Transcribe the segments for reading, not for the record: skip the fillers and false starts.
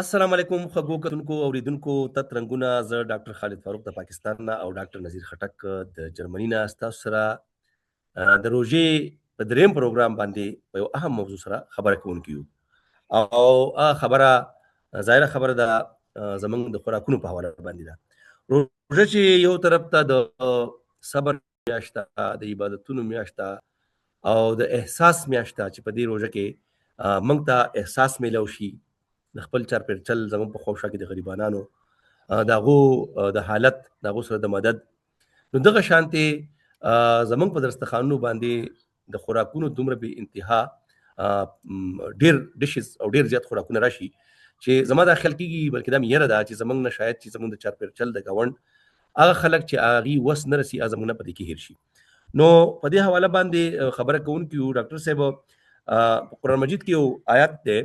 السلام علیکم خوږو کتونکو اوریدونکو تت رنګونه. زه ډاکټر خالد فاروق د پاکستان نه او ډاکټر نذیر خټک د جرمني نه ستاسو سره د روژې په دریم پروګرام باندې په یو اهم موضوع سره خبره کوونکي یو، او هغه خبره ظاهره خبره ده زمونږ د خوراکونو په حواله باندې ده. روژه چې یو طرف ته د صبر میاشت ده، د عبادتونو میاشت ده او د احساس میاشت ده چې په دې روژه کې موږ ته احساس میلاو شي د خپل چارپیرچل، زموږ په خواوشا کې د غریبانانو، د هغو د حالت، د هغو سره د مدد. نو دغه شانتې زموږ په درستخانونو باندې د خوراکونو دومره بې انتها ډیر ډشز او ډیر زیات خوراکونه راشي چې زما دا خیال کیږي، بلکې دا مې یره ده چې زمونږ نه شاید چې زمونږ د چارپیرچل د ګاونډ هغه خلک چې هغوی وس نه رسي، هغه زمونږ نه په دې کې هېر شي. نو په دې حواله باندې خبره کوونکي یو ډاکټر صاحب، په قرآن مجید کې یو آیات دی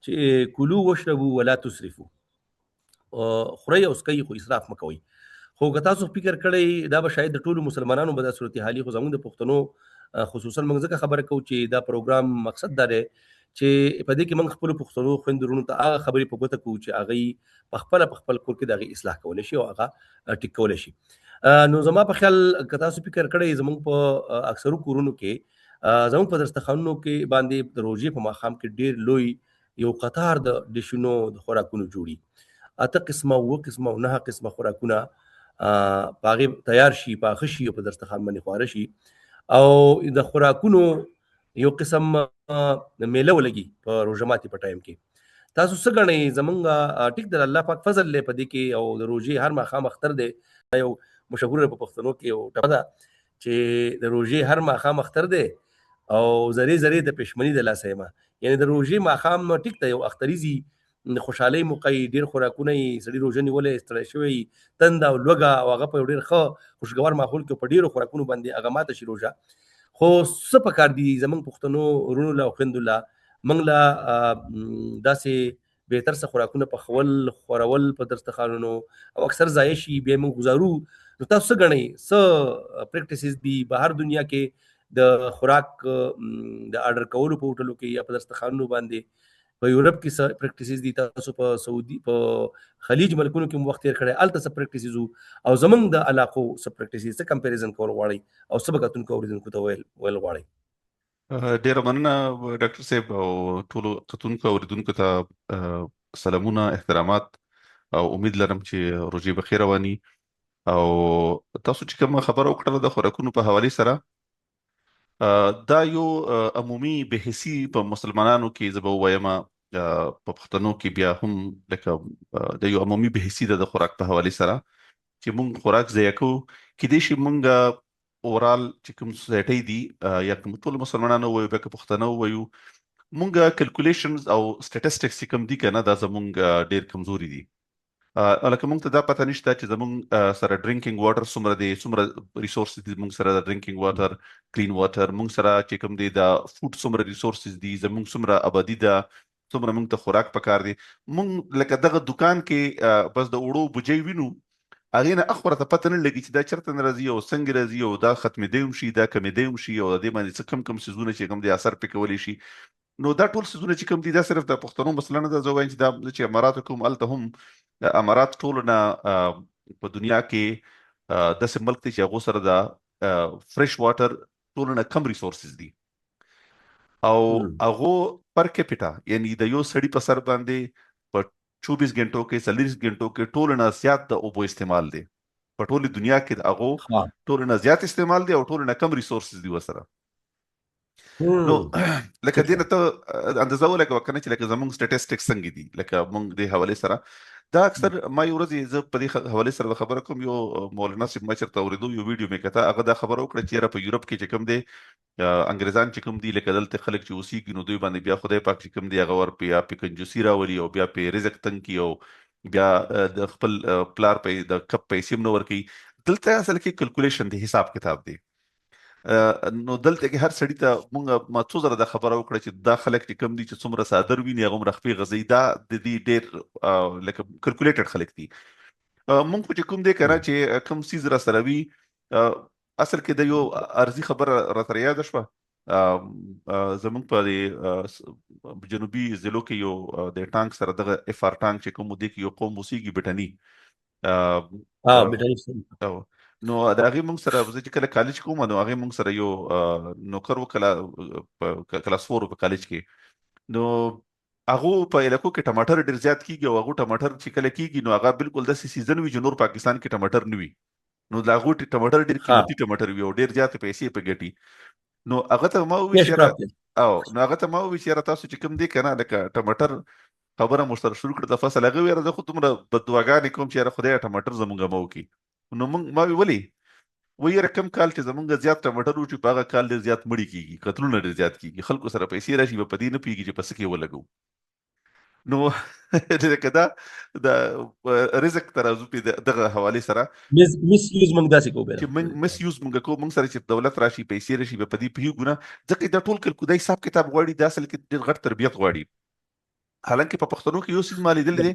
چې کلو وشربو ولا تسرفو، خورئ او څکئ خو اسراف مه کوئ. خو که تاسو فکر کړئ، دا به شاید د ټولو مسلمانانو به دا صورتحالي، خو زموږ د پښتنو خصوصا موږ ځکه خبره کوو چې دا پروګرام مقصد دا دی چې په دې کې موږ خپلو پښتنو خویندو وروڼو ته هغه خبرې په ګوته کوو چې هغوی په خپله په خپل کور کې د هغې اصلاح کولی شي او هغه ټیک کولی شي. نو زما په خیال که تاسو فکر کړئ، زموږ په اکثرو کورونو کې، زموږ په دسترخوانونو کې باندې د روژې په ماښام کې ډیر لوی یو قطار د ډشونو د خوراکونو جوړي، اته قسمه، اووه قسمه او نهه قسمه خوراکونه په هغې تیار شي، پاخه شي او په دسترخوان باندې خواره شي، او د خوراکونو یو قسم میله ولګي په روژه ماتي په ټایم کې. تاسو څه ګڼئ؟ زمونږ ټیک د الله پاک فضل دی په دې کې، او د روژې هر ماښام اختر دی. یو مشهور په پښتنو کې یو ټپه ده چې د روژې هر ماښام اختر دی او ذرې ذرې د پښمني د لاسه یم. یعنی د روژې ماښام ټیک ته یو اختریزي خوشحالۍ موقع یي، ډېر خوراکونه یي، سړي روژه نیولی، ستړی شوی، تنده او لوږه، او هغه په یو ډېر ښه خوشګوار ماحول کې په ډېرو خوراکونو باندې هغه ماته شي روژه. خو څه پکار دي زمونږ پښتنو وروڼو له او خویندو له، موږ له داسې بهتر څه خوراکونه پخول خورول په دسترخوانونو او اکثر ضایع شي، بیا موږ ګزارو. نو تاسو څه ګڼئ، څه پریکټیسز دي بهر دنیا کې د خوراک د آرډر کولو په هوټلو کې یا په دسترخوانونو باندې؟ په یورپ کې څه پریکټیسز دي؟ تاسو په سعودي، په خلیج ملکونو کې وخت تیر کړی، هلته څه پریکټیسز او زمونږ د علاقو څه پریکټیسز، څه کمپیریزن کول غواړئ او څه به کتونکو اوریدونکو ته ویل غواړئ؟ ډیره مننه ډاکټر صاحب، او ټولو کتونکو اوریدونکو ته سلامونه، احترامات، او امید لرم چې روژې به ښې رواني. او تاسو چې کومه خبره وکړله د خوراکونو په حوالې سره، دا یو عمومي بېحسي په مسلمانانو کې، زه به ووایم په پښتنو کې بیا هم، لکه د یو عمومي بېحسي ده د خوراک په حوالې سره چې موږ خوراک ضایع کوو. کیدای شي موږ اورال چې کوم سوسایټي دي یا کوم ټول مسلمانانو وایو، بیا که پښتنو وایو، مونږ کلکولیشنز او سټاتستکس چې کوم دي کنه، دا زمونږ ډیر کمزوري دي. لکه مونږ ته دا پته نشته چې زمونږ سره ډرینکینګ واټر څومره دی، څومره ریسورسز دي مونږ سره د ډرینکینګ واټر، کلین واټر. مونږ سره چې کوم دی د فوډ څومره ریسورسز دي، زمونږ څومره آبادي ده، څومره مونږ ته خوراک پکار دی. مونږ لکه دغه دکان کې بس د اوړو بوجۍ وینو، هغې نه اخوا راته پته نه لګي چې دا چېرته نه راځي او څنګه راځي، او دا ختمېدی هم شي، دا کمېدی هم شي، او د دې باندې څه کم کم څیزونه چې کوم دی اثر پرې کولی شي. نو دا ټول څیزونه چې کوم دي، دا صرف د پښتنو مسله نه ده. زه وایم چې دا چې اماراتو کوم، هلته هم امارات ټولو نه په دنیا کې داسې ملک دی چې هغو سره د فرش واټر ټولو نه کم ریسورسز دي، او هغو پر کیپیټا، یعنی د یو سړي په سر باندې په 24 غنټو کې، 24 غنټو کې ټولو نه زیات د اوبو استعمال دی. په ټوله دنیا کې د هغو ټولو نه زیات استعمال دی او ټولو نه کم ریسورسز دي ورسره. نو لکه دې نه ته اندازه ولګوه کنه چې لکه زمونږ سټاتستکس څنګه دي. لکه مونږ دې حواله سره دا اکثر ما یو ورځ، زه په دې حواله سره خبره کوم، یو مولانا صاحب ما چېرته اورېدو، یو ویډیو مې کته، هغه دا خبره وکړه چې یاره په یورپ کې چې کوم دی انګریزان چې کوم دي، لکه دلته خلک چې اوسېږي، نو دوی باندې بیا خدای پاک چې کوم دی هغه ور بیا په کنجوسي راولي او بیا په رزق تنګ کي او بیا د خپل پلار په د کپ پیسې هم نه ورکوي. دلته اصل کې کلکولیشن دی، حساب کتاب دی. نو دلته کې هر سړي ته مونږ ما څو ځله دا خبره وکړه چې دا خلک چې کوم دي چې څومره څادر ویني هغومره خپې غځوي، دا د دې ډېر لکه کلکولیټډ خلک دي. مونږ خو چې کوم دی که نه چې کوم څیز را سره وي، اصل کې د یو ارزي خبره را سره یاده شوه. زمونږ په دې جنوبي ضلعو کې یو د ټانک سره دغه اف ار ټانک چې کوم دی کې یو قوم اوسېږي، بټني. ها، بټني. نو د هغې مونږ سره، زه چې کله کالج کوم نو هغې مونږ سره یو نوکر وکړه په کلاس 4 په کالج کې. نو هغه په علاقو کې ټماټر ډېر زیات کیږي، او هغه ټماټر چې کله کیږي نو هغه بالکل داسې سیزن وي چې نور پاکستان کې ټماټر نه وي، نو د هغو ټماټر ډېر قیمتي ټماټر وي او ډېر زیات پیسې په ګټي. نو هغه ته ما وویل چې او نو هغه ته ما وویل چې یاره تاسو چې کوم دی که نه لکه ټماټر خبره مو سره شروع کړه د فصل، هغه ویره زه خو دومره بددعاګانې کوم چې یاره خدای ټماټر زمونږ مه وکړي. نو مونږ ما وی ولې؟ وایي یاره کوم کال چې زمونږ زیات ټماټر وشي په هغه کال ډېر زیات مړي کېږي، قتلونه ډېر زیات کېږي، خلکو سره پیسې راشي به په دې نه پوهېږي چې په څه کې ولګو. نو لکه دا د رزق ترازو په دغه حواله سره مس یوز موږ داسې کوو چې موږ مس یوز موږ کوو، موږ سره چې دولت راشي پیسې راشي به په دې پوهېږو نه، ځکه دا ټول کلکو دا حساب کتاب غواړي، دا اصل کې ډېر غټ تربیت غواړي. حالانکه په پښتنو کې یو څیز ما لیدلی دی،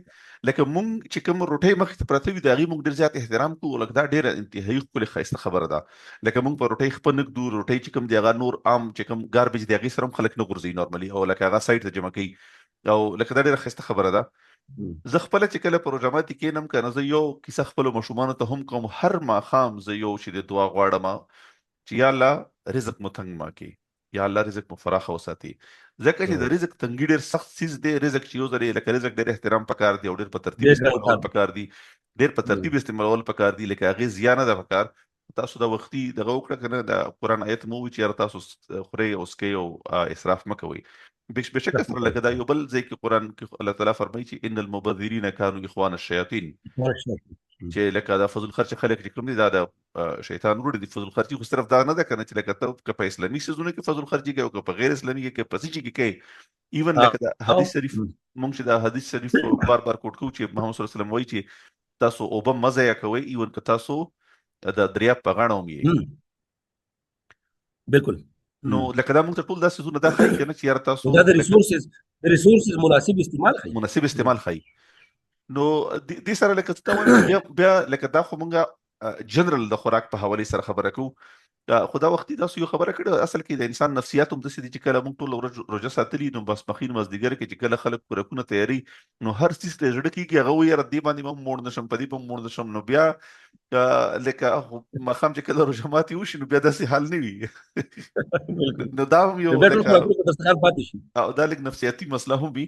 لکه مونږ چې کوم روټۍ مخې ته پرته وي د هغې مونږ ډېر زیات احترام کوو، لکه دا ډېره انتهایي ښکلې ښایسته خبره ده. لکه مونږ په روټۍ خپه نه ږدو، روټۍ چې کوم دی هغه نور عام چې کوم ګاربیج دی هغې سره هم خلک نه غورځوي نورملي، او لکه هغه سایډ ته جمع کوي، او لکه دا ډېره ښایسته خبره ده. زه خپله چې کله په روژه ماتي کښېنم که نه، زه یو کیسه خپلو ماشومانو ته هم کوم، هر ماښام زه یو چې د دعا غواړم چې یا الله رزق مو تنګ ما کې، یا الله رزق مو فراخه وساتي، ځکه چې د رزق تنګي ډېر سخت څیز دی. رزق چې یو ځل لکه رزق ډېر احترام پکار دی او ډېر په ترتیب استعمالول پکار دي، ډېر په ترتیب استعمالول پکار دي، لکه هغې زیان نه ده پکار. تاسو دا وختي دغه وکړه که نه، د قرآن آیت مو وي چې یاره تاسو خورئ او څکئ او اسراف مه کوئ. بېشکه سره لکه دا یو بل ځای کې قرآن کې الله تعالی فرمایي چې ان المبذرین کانوا اخوان الشیاطین، چې لکه دا فضل خرچ خلک چې کوم دي دا د شیطان وروړي دي. فضل خرچي خو صرف دا نه ده کنه چې لکه ته که په اسلامي څیزونو کې فضل خرچي کوي او که په غیر اسلامي کې، که په څه کې کوي، ایون لکه دا حدیث شریف مونږ چې دا حدیث شریف بار بار کوټ کوو چې محمد صلی الله علیه وسلم وایي چې تاسو اوبه مه ضایع کوئ، ایون که تاسو د دریاب په غاړه هم یئ. بالکل. نو لکه دا موږ ته ټول دا څیزونه دا ښایي که نه چې یاره تاسو دا د ریسورسز مناسب استعمال ښایي، مناسب استعمال ښایي. نو دې سره لکه څه ته وایم چې بیا بیا لکه دا خو مونږ جنرال د خوراک په حوالې سره خبره کوو، خو دا وختي تاسو یو خبره کړې، اصل کې د انسان نفسیات هم داسې دي چې کله موږ ټول ورځ روژه ساتلي نو بس مخین مازدیګر کې چې کله خلک خوراکونه تیاري نو هر څیز ته زړه کېږي، هغه وایي یاره دې باندې به هم موړ نه شم، په دې به هم موړ نه شم. نو بیا لکه ماښام چې کله روژه ماتې وشي نو بیا داسې حال نه وي. نو دا هم یو لکه او دا لږ نفسیاتي مسله هم وي.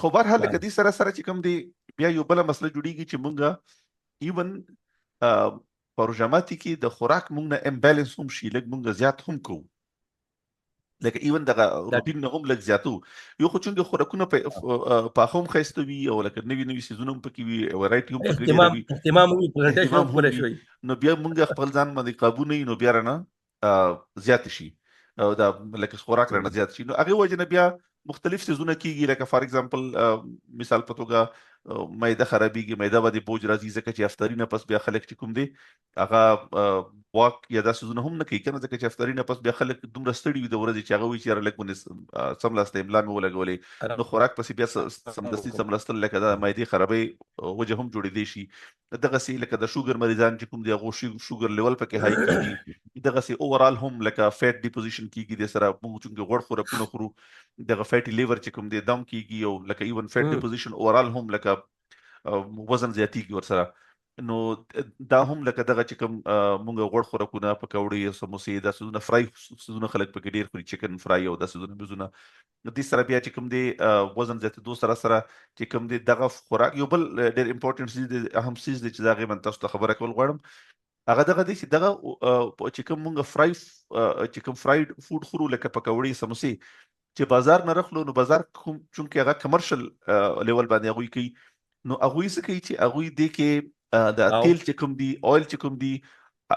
خو بهرحال لکه دې سره سره چې کوم دی بیا یو بله مسله جوړیږي چې مونږ ایون په روژه ماتي کې د خوراک مونږ نه امبالانس هم شي، لږ مونږ زیات هم کوو، لکه ایون دغه روټین نه هم لږ زیاتو. یو خو چونکه خوراکونه په پاخه هم ښایسته وي او لکه نوي نوي څیزونه هم پکې وي، ورایټي هم پکې ډېره وي، اهتمام وي، پریزنټیشن هم ښکلی شوی، نو بیا مونږ خپل ځان باندې قابو نه نو بیا رانه زیات شي او دا لکه خوراک رانه زیات شي. نو هغې وجې نه بیا مختلف څیزونه کیږي، لکه فار ایگزامپل مثال په توګه معده خرابیږي، معده باندې بوج راځي، ځکه چې افطاري نه پس بیا خلک چې کوم دی هغه واک یا داسې څیزونه هم نه کوي که نه، ځکه چې افطاري نه پس بیا خلک دومره ستړي وي د ورځې چې هغه وایي چې یاره لږ غوندې څملاسته املا مې ولګولې، نو خوراک پسې بیا سمدستي څملاستل لکه دا معدې خرابۍ وجه هم جوړېدی شي. دغسې لکه د شوګر مریضان چې کوم دی هغو شوګر لیول پکې های کیږي، دغسې اوورال هم لکه فیټ ډیپوزیشن کیږي. د سره موږ چونکې غوړ خوراکونه خورو دغه فیټي لیور چې کوم دی دم کیږي، او لکه ایون فیټ ډیپوزیشن اوورال هم لکه وزن زیاتیږي ورسره. نو دا هم لکه دغه چې کوم مونږ غوړ خوراکونه، پکوړې، سموسې، دا څیزونه، فرای څیزونه خلک پکې ډېر خوري، چکن فرای او دا څیزونه میزونه، دې سره بیا چې کوم دی وزن زیاتېدو سره سره چې کوم دی دغه خوراک. یو بل ډېر امپورټنټ څیز دی، اهم څیز دی چې د هغې باندې تاسو ته خبره کول غواړم، هغه دغه دی چې دغه چې کوم مونږ فرای چې کوم فرایډ فوډ خورو لکه پکوړې، سموسې چې بازار نه رخلو، نو بازار کوم چونکه هغه کمرشل لیول باندې هغوی کوي، نو هغوی څه کوي چې هغوی دې کې د تیل چې کوم دی، اویل چې کوم دی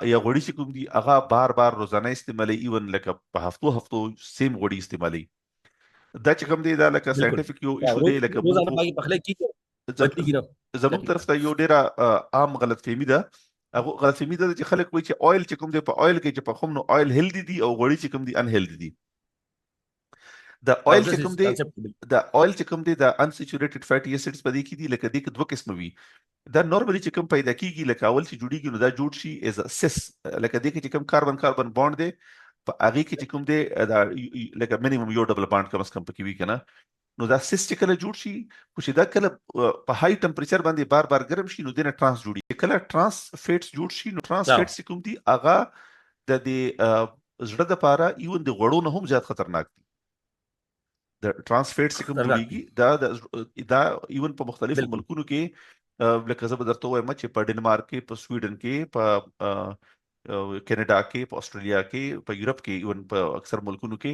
یا غوړي چې کوم دي هغه بار بار روزانه استعمالوي، ایون لکه په هفتو هفتو سیم غوړي استعمالوي. دا چې کوم دی دا لکه ساينټیفک یو ایشو دی، لکه زموږ طرف ته یو ډیره عام غلط فهمي ده. هغه غلط فهمي ده چې خلک وایي چې اویل چې کوم دی په اویل کې چې پخوم نو اویل هیلدي دي او غوړي چې کوم دي ان هیلدي دي. د اویل چې کوم دی، د اویل چې کوم دی د انسچوریټډ فیټي اسیډز په دې کې دي، لکه دې کې دوه قسمه وي. دا نورمالي چې کوم پیدا کیږي لکه اول چې جوړیږي نو دا جوړ شي از سس، لکه دې کې چې کوم کاربن کاربن بانډ دی په هغې کې چې کوم دی دا لکه minimum یو double bond کم از کم پکې وي که نه. نو دا cis چې کله جوړ شي، خو چې دا کله په high temperature باندې بار بار ګرم شي، نو دینه trans جوړي. کله trans fats جوړ شي، نو trans fats چې کوم دي هغه د دې زړه د پاره even د غوړو نه هم زیات خطرناک دي. د trans fats چې کوم جوړیږي، دا even په مختلفو ملکونو کې، لکه زه به درته ووایم چې په ډنمارک کې، په سویډن کې، په کینیډا کې، په استرالیا کې، په یورپ کې، even په اکثر ملکونو کې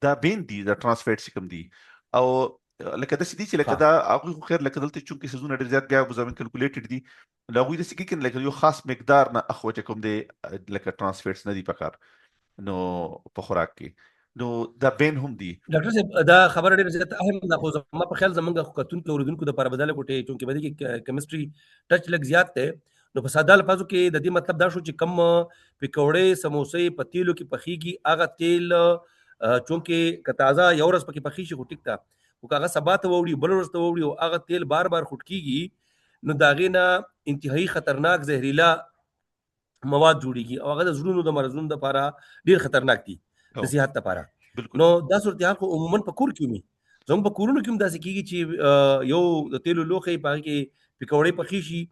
دا ban دي، دا trans fats کوم دي. او لکه داسې دي چې لکه دا هغوی خو خیر، لکه دلته چونکې څیزونه ډېر زیات بیا زموږ calculated دي، نو هغوی داسې کوي لکه یو خاص مقدار نه اخوا چې کوم دی لکه trans fats نه دي پکار نو په خوراک کې، نو دا ban هم دي. ډاکټر صاحب، دا خبره ډېره زیاته اهم ده، خو زما په خیال زمونږ کتونکو اورېدونکو دپاره بدله کوټې، چونکې په دې کې chemistry touch لږ زیات دی. نو په ساده الفاظو کې د دې مطلب دا شو چې کم پکوړې سموسې په تیلو کې پخیږي، هغه تیل چونکې که تازه یو ورځ پکې پخې شي خو ټیک ده، خو که هغه سبا ته ووړي، بل ورځ ته ووړي او هغه تیل بار بار خوټ کیږي، نو د هغې نه انتهایی خطرناک زهریلا مواد جوړیږي او هغه د زړونو د مرضونو لپاره ډیر خطرناک دي، د صحت لپاره. نو دا صورتحال خو عموما په کور کې وي، زموږ په کورونو کې هم داسې کیږي چې یو د تیلو لوښی په هغې کې پکوړې پخې شي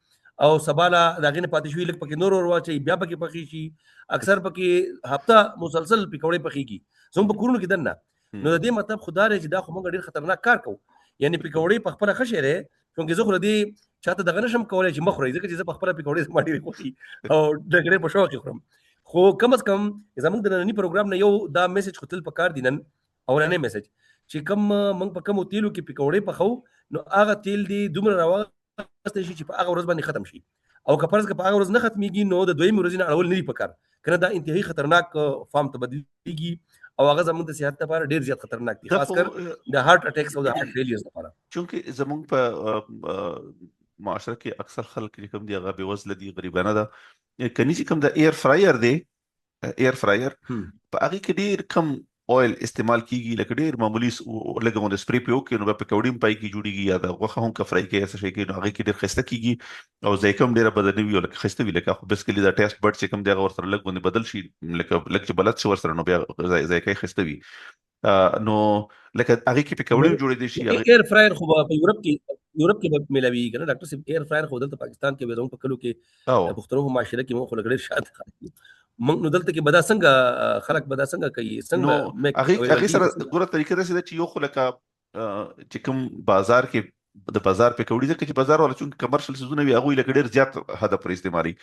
او سبا له د هغې نه پاتې شوي لږ پکې نور ور واچوي، بیا پکې پخې شي، اکثر پکې هفته مسلسل پکوړې پخېږي زموږ په کورونو کې دننه. نو د دې مطلب خو دا دی چې دا خو موږ ډېر خطرناک کار کوو، یعنې پکوړې په خپله ښه شی دی، چونکې زه خو له دې چاته دغه نه شم کولی چې مه خورئ، ځکه چې زه په خپله پکوړې زما ډېرې خوښي او ډېرې په شوق یې خورم. خو کم از کم زموږ د ننني پروګرام نه یو دا message خو تل پکار دی، نن اولنی message چې کوم موږ په کومو تیلو کې پکوړې پخو، نو هغه تیل دی دومره راوغستل شي چې په هغه ورځ باندې ختم شي، او که فرض که په هغه ورځ نه ختمېږي نو د دویمې ورځې نه اړول نه دي پکار، که نه دا انتهایی خطرناک form ته بدلېږي او هغه زموږ د صحت لپاره ډېر زیات خطرناک دي، خاص کر د heart attacks او د heart failures لپاره. چونکه زموږ په معاشره کې اکثر خلک چې کوم دي هغه بېوزله دي، غریبانه ده، کني چې کوم د air fryer دی، air fryer په هغې کې ډېر کم oil استعمال کیږي، لکه ډېر معمولي لږ غوندې سپری پرې وکړي نو بیا پکوړې هم پای کې جوړېږي، یا د غوښه هم که fry کوي یا څه شی کوي نو هغې کې ډېر ښایسته کیږي او ذایقه هم ډېره بده نه وي او لکه ښایسته وي. لکه خو basically دا taste bud چې کوم دی هغه ورسره لږ غوندې بدل شي، لکه لږ چې بلد شي ورسره نو بیا ذایقه یې ښایسته وي. نو لکه هغې کې پکوړې هم جوړېدای شي. air fryer خو به په یورپ کې به میلاویږي که نه ډاکټر صاحب؟ air fryer خو دلته پاکستان کې زموږ په کلو کې پښتنو په معاشره کې موږ خو لږ ډېر شاته خلک یو. موږ نو دلته کې به دا څنګه خلک به دا څنګه کوي، څنګه هغې سره ګوره طریقه داسې ده چې یو خو لکه چې کوم بازار کې د بازار پکوړي، ځکه چې بازار والا چونکه commercial څیزونه وي هغوی لکه ډېر زیات حده پرې استعمالوي،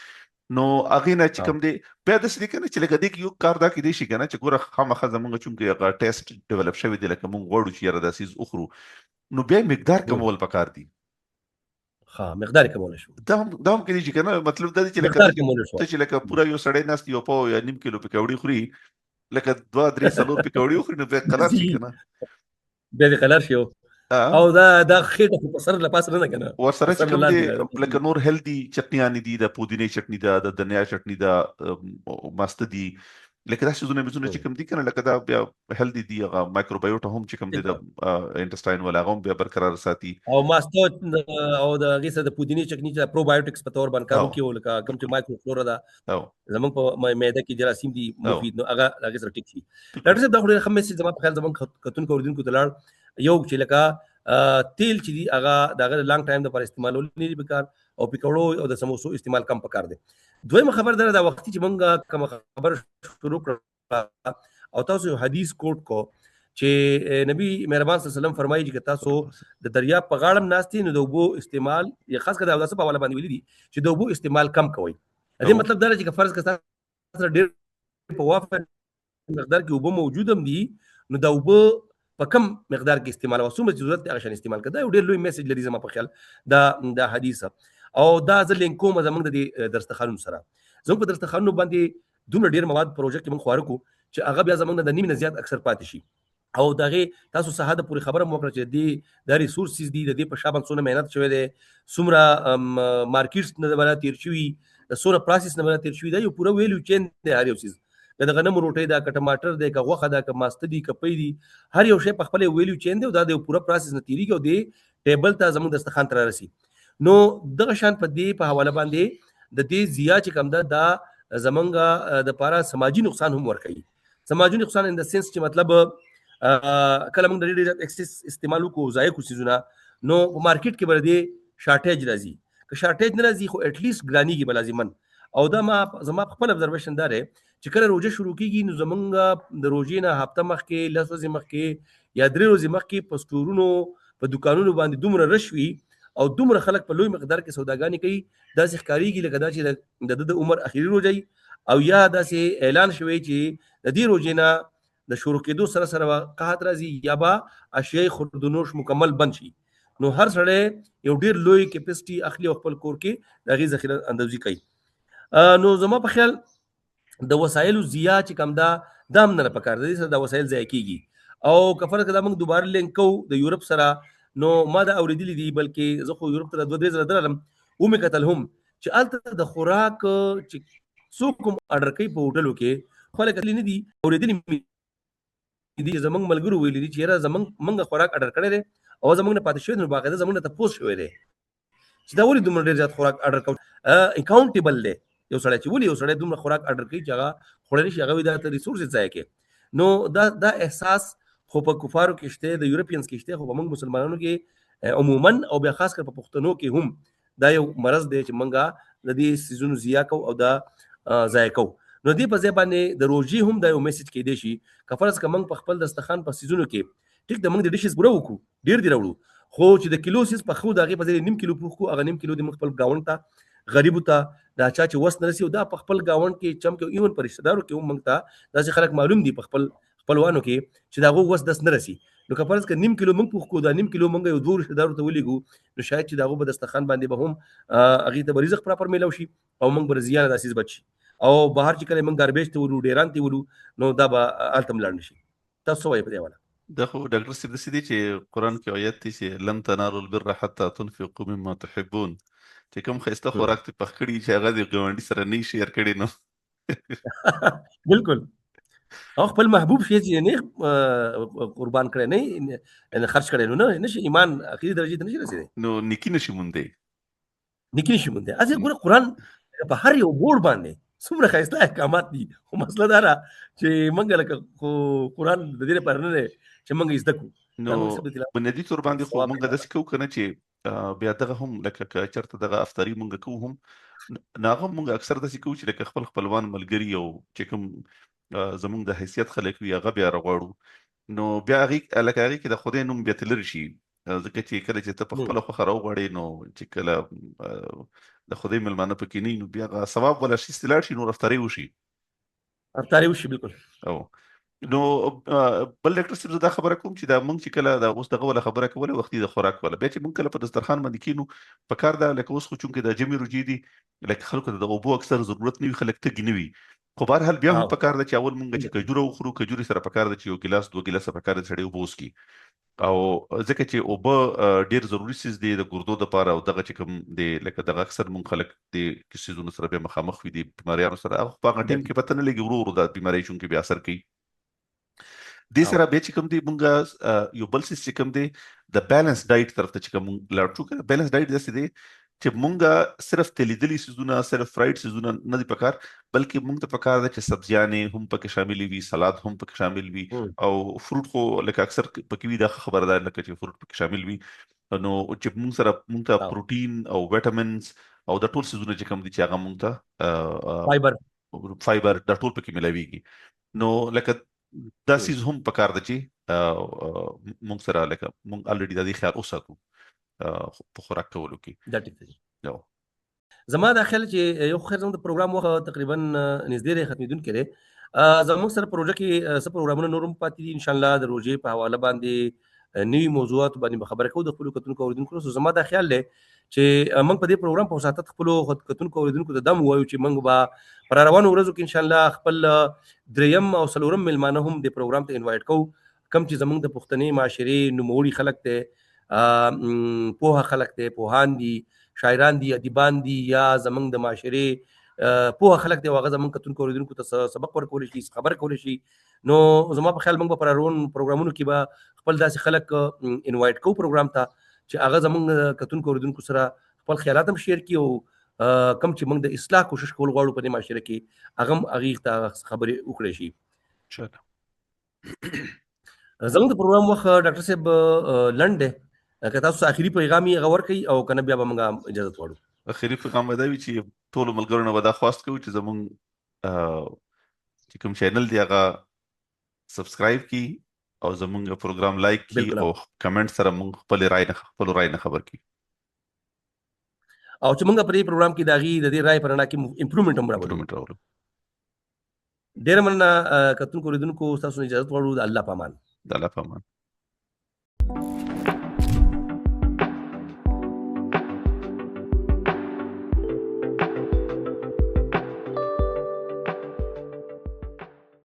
نو هغې نه چې کوم دی بیا داسې دی که نه چې لکه دې کې یو کار دا کېدای شي که نه چې ګوره خامخا زمونږ چونکه هغه taste develop شوی دی، لکه مونږ غواړو چې یاره دا څیز وخورو، نو بیا مقدار کمول پکار دي. ښه، مقدار یې کمولی شو. دا هم کېدای شي که نه، مطلب دا دی چې لکه ته چې لکه پوره یو سړی ناست یو پاو یا نیم کیلو پکوړې خوري، لکه 2 3 4 پکوړې وخوري نو بیا قلار شي که نه، بیا دې قلار شي. او دا خېټه خو په سر له پاسه نه ده که نه، ورسره چې کوم دی لکه نور healthy چټنیانې دي، د پودینې چټني ده، د دنیا چټني ده، ماسته دي، لکه دا څیزونه میزونه چې کوم دي که نه، لکه دا بیا healthy دي، هغه microbiota هم چې کوم دی د intestine والا هغه هم بیا برقرار ساتي. او ماسته او د هغې سره د پودینې چټني چې probiotics په تور باندې کار وکړي، او لکه کوم چې microflora ده زمونږ په معده کې جراثیم دي مفید، نو هغه هغې سره ټیک شي. ډاکټر صاحب دا خو ډېر ښه message زما په خیال زمونږ کتونکو اورېدونکو ته لاړ. یو چې لکه تیل چې دي هغه د هغه long time دپاره استعمالول نه دي پکار، او پکوړو او د سموسو استعمال کم پکار دی. دویمه خبره دا ده، وختي چې مونږ کومه خبره شروع کړه او تاسو یو حدیث quote کو چې نبی مهربان صلی الله علیه وسلم فرمایي چې که تاسو د دریاب په غاړه هم ناست یئ نو د اوبو استعمال یا خاص کر د اوداسه په حواله باندې ویلي دي چې د اوبو استعمال کم کوئ. د دې مطلب دا دی چې که فرض که تاسو سره ډېر په وافر مقدار کې اوبه موجود هم دي، نو دا اوبه په کم مقدار کې استعمال او څومره چې ضرورت دی هغه شان استعمال کړه. دا یو ډېر لوی message لري زما په خیال دا حدیث، او دا زه link کوم زموږ د دې درستخانونو سره. زموږ په درستخانونو باندې دومره ډېر مواد پروژه کې موږ خواره کړو چې هغه بیا زموږ نه د نیمې نه زیات اکثر پاتې شي. او د هغې تاسو ساحه د پورې خبره مو وکړه چې دې دا resources دي، د دې په شا باندې څونه محنت شوی دی، څومره markets نه به تېر شوي، د څومره process نه به تېر شوي، دا یو پوره value chain دی. هر یو څیز، که د غنمو روټۍ ده، که ټماټر دی، که غوښه ده، که ماسته دي، که پی دي، هر یو شی په خپل یو value chain دی او دا د یو پوره process نه تېرېږي او دې table ته زموږ دسترخوان ته رارسي. نو دغه شان په دې په حواله باندې د دې ضیاع چې کوم ده، دا زمونږ دپاره سماجي نقصان هم ورکوي. سماجي نقصان ان د سنس چې مطلب کله موږ د ډېر زیات اکسس استعمال وکړو، ضایع کړو څیزونه، نو په مارکیټ کې به د دې شارټیج راځي. که شارټیج نه راځي خو اټلیست ګرانیږي به لازماً. او دا ما زما خپل ابزرویشن دا دی چې کله روژه شروع کیږي نو زمونږ د روژې نه هفته مخکې، 10 ورځې مخکې یا 3 ورځې مخکې په سټورونو، په دکانونو باندې دومره رش وي او دومره خلک په لوی مقدار کې سوداګانې کوي، داسې ښکارېږي لکه دا چې د ده د عمر اخري روژه وي، او یا داسې اعلان شوی چې د دې روژې نه د شروع کېدو سره سره به قحط راځي یا به اشیای خوردونوش مکمل بند شي. نو هر سړی یو ډېر لوی کیپسټي اخلي او خپل کور کې د هغې ذخیره اندوزي کوي. نو زما په خیال د وسایلو ضیاع چې کوم ده دا هم نه ده پکار، د دې سره دا وسایل ضایع کېږي. او که فرض کړه دا موږ دوباره لینک کوو د یورپ سره، نو ما دا اورېدلي دي، بلکې زه خو یورپ ته 2-3 ځله درغلم، ومې کتل هم چې هلته د خوراک چې څوک کوم آرډر کوي په هوټلو کې، خلک کتلي نه دي، اورېدلي مې دي چې زمونږ ملګرو ویلي دي چې یاره موږ خوراک آرډر کړی دی او زمونږ نه پاتې شوی دی، نو باقاعده زمونږ نه تپوس شوی دی چې دا ولې دومره ډېر زیات خوراک آرډر کوو. اکاونټیبل دی یو سړی چې ولې یو سړی دومره خوراک آرډر کوي چې هغه خوړلی شي، هغه وایي دا ته ریسورسز ضایع کوې. نو دا احساس خو په کفارو کې شته، د یورپینز کې شته، خو په موږ مسلمانانو کې عموماً او بیا خاص کر په پښتنو کې هم دا یو مرض دی چې موږ د دې سیزونو ضیاع کوو او دا ضایع کوو. نو دې په ځای باندې د روژې هم دا یو میسج کېدای شي که فرض که موږ په خپل دسترخوان په سیزونو کې ټیک ده موږ د ډشز پوره وکړو، ډېر دې راوړو، خو چې د کیلو سیز پخو د هغې په ځای نیم کیلو پوخ کړو، هغه نیم کیلو دې موږ خپل ګاونډ ته، غریبو ته، دا چا چې وس نه رسي، او دا په خپل ګاونډ کې چم کې ایون په رشته دارو کې هم موږ ته داسې خلک معلوم دي په خپل خپلوانو کې چې د هغو وس دس نه رسي. نو که فرض که نیم کیلو موږ پوخ کړو، دا نیم کیلو موږ یو دوو رشته دارو ته ولېږو، نو شاید چې د هغو په دسترخوان باندې به هم هغې ته به رزق پراپر میلاو شي او موږ به زیانه دا څیز بچ شي. او بهر چې کله موږ ګاربیج ته ولو، ډیران ته ولو، نو دا به هلته هم لاړ نه شي. تاسو څه وایئ په دې حواله؟ دا خو ډاکټر صاحب داسې دی چې قرآن کې آیت دی چې لن تنالوا البر حتی تنفقوا مما تحبون، چې کوم ښایسته خوراک دې پخ کړي چې هغه دې ګاونډي سره نه شیر کړي نو بالکل او خپل محبوب شی چې نه قربان کړي، نه خرج کړي، نو نه نشي ایمان اخیری درجه ته نشي رسیدلی، نو نیکی نشي موندی، نیکی نشي موندی. اځه ګوره قرآن په هر یو بورډ باندې څومره ښایسته احکامات دي، خو مسله دا ده چې موږ لکه خو قرآن د دې لپاره نه دی چې موږ یې زده کړو. نو بنیادي طور باندې خو موږ داسې کوو که نه چې بیا دغه هم لکه که چېرته دغه افطاري موږ کوو هم، نو هغه موږ اکثر داسې کوو چې لکه خپل خپلوان ملګري او چې کوم زموږ د حیثیت خلک وي هغه بیا راغواړو، نو بیا هغې لکه هغې کې د خدای نوم بیا تللی شي، ځکه چې کله چې ته په خپله خوښه راوغواړې نو چې کله د خدای مېلمانه پکې نه وي نو بیا هغه ثواب ولا شي لاړ شي، نور افطاري وشي، افطاري وشي. بالکل. او نو بل ډاکټر صاحب زه دا خبره کوم چې دا موږ چې کله دا اوس دغه ولا خبره کوله وختي د خوراک ولا، بیا چې موږ کله په دسترخوان باندې کینو په کار ده لکه اوس خو چونکې د جمع روژې دي لکه خلکو ته د اوبو اکثر ضرورت نه وي، خلک تږي نه وي، خو بهرحال بیا هم په کار ده چې اول موږ چې کجوره وخورو، کجورې سره په کار ده چې یو ګیلاس دوه ګیلاسه په کار ده سړی اوبه وڅښي، او ځکه چې اوبه ډېر ضروري څیز دی د ګردو دپاره، او دغه چې کوم دی لکه دغه اکثر موږ خلک دې څیزونو سره بیا مخامخ وي، دې بیماریانو سره، هغه خو په هغه ټایم کې پته نه لګي، ورو ورو دا بیمارۍ چونکې بیا اثر کوي. دې سره بیا چې کوم دی مونږ یو بل څیز چې کوم دی د بیلانس ډایټ طرف ته چې کوم مونږ لاړ شو کنه، بیلانس ډایټ داسې دی چې مونږ صرف تلیدلي څیزونه، صرف فرایډ څیزونه نه دي پکار، بلکې مونږ ته پکار ده چې سبزیانې هم پکې شاملې وي، سلاد هم پکې شامل وي، او فروټ خو لکه اکثر پکې وي، دا ښه خبره ده لکه چې فروټ پکې شامل وي، نو چې مونږ سره مونږ ته پروټین او ویټامینز او دا ټول څیزونه چې کوم دي چې هغه مونږ ته فایبر دا ټول پکې ملاویږي. نو لکه دا څیز هم پکار ده چې مونږ سره لکه مونږ الریډي د دې خیال وساتو په خوراک کولو کې. دا ټیک دی. زما دا خیال چې یو خیر زموږ د پروګرام وخت تقریبا نږدې دی، ختمېدونکی دی. زموږ سره پروژه کې څه پروګرامونه نور هم پاتې دي، ان شاء الله د روژې په حواله باندې نوي موضوعات باندې به خبرې کوو د خپلو کتونکو اورېدونکو. نو زما دا خیال دی چې موږ په دې پروګرام په وساطت خپلو کتونکو اورېدونکو ته دا هم ووایو چې موږ به په را روانو ورځو کې ان شاء الله خپل دریم او څلورم مېلمانه هم دې پروګرام ته انوایټ کوو، کوم چې زموږ د پښتنې معاشرې نوموړي خلک دی، پوهه خلک دی، پوهان دي، شاعران دي، ادیبان دي، یا زموږ د معاشرې پوهه خلک دی، او هغه زموږ کتونکو اورېدونکو ته سبق ورکولی شي، خبر کولی شي. نو زما په خیال موږ به په روان پروګرامونو کې به خپل داسې خلک انوایټ کوو پروګرام ته چې هغه زموږ کتونکو اورېدونکو سره خپل خیالات هم شیر کړي، او کوم چې موږ د اصلاح کوشش کول غواړو په دې معاشره کې هغه هم هغې ته خبرې وکړی شي. ان شاء الله. زموږ د پروګرام وخت ډاکټر صاحب لنډ دی، که تاسو اخري پیغام یې هغه ورکړئ او که نه بیا به موږ اجازه غواړو. اخري پیغام به دا وي چې ټولو ملګرو نه به دا خواست کوو چې زموږ چې کوم چینل دی هغه سبسکرایب کړي او زموږ پروګرام لایک کړي او کمنټ سره موږ خپل رائے نه خپل رائے نه خبر کړي، او چې موږ په دې پروګرام کې د هغې د دې رائے په رڼا کې امپروومنټ هم راولو. ډېره مننه کتونکو، لیدونکو، تاسو نه اجازه غواړو. د الله په امان. د الله په امان.